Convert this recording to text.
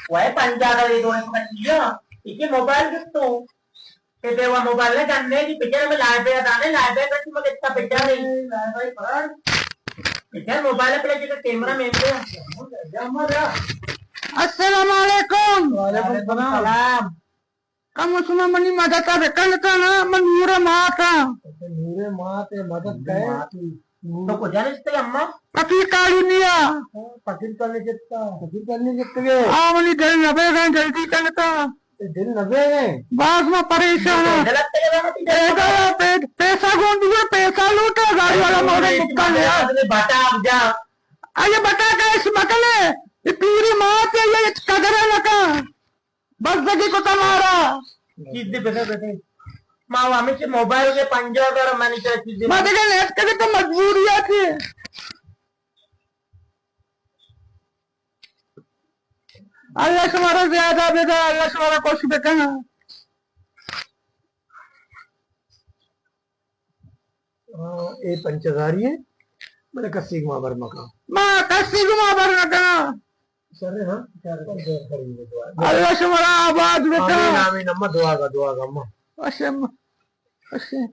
وای پنجاہ کا دے دو، پچیس۔ یہ موبائل گفت تو۔ کہ دے وہ موبائل نے جاننے کی پکچر میں لائے پہ دانے، لائے پہ تو میں کتنا پکچر ہے۔ لائے بھائی فرار۔ پکچر موبائل پہ لگے تو کیمرہ میں پہ۔ السلام علیکم۔ وعلیکم السلام۔ کم شما منی مدد بکن کنا، من نور مات آں۔ اچھا، نور مات ہے، مدد نور کرے۔ مات ہے۔ تو کجا نشتے اماں؟ فقیر کالونی آ۔ ہاں، فقیر کالونی جتا۔ فقیر کالونی جتے گے۔ آ منی دل نہ بیگا، جلدی کن تا۔ اے دل نہ بیگا۔ باز ما پریشان آں۔ دل تے لگا تی دل۔ پیدا پے-، پیسہ گون دور، پیسہ لوٹا، گاڑی والا مارے مکا لیا۔ بٹا جا۔ اے بٹا کا اس مکلے، یہ پیری مات ہے، یہ قدر نہ کا۔ بس دگی کو تمہارا۔ چیز دے بدے بدے۔ ما ہمیشہ موبائل کے پنجاہ ہزار منی چا چیز دے۔ ما دگہ نیٹ کرے تو مجبوری آتی۔ اللہ شمارا زیادہ بدا، اللہ شمارا خوش بکنا۔ ہاں، اے پنچ ہزاری ہے، بلے کسی گما بر مکا۔ ما کسی گما بر مکا۔ شر ہے، ہاں؟ اللہ شمارا آباد بکا۔ آمین، آمین، اما دعا کا، دعا کا، اما۔ وشم، وشم۔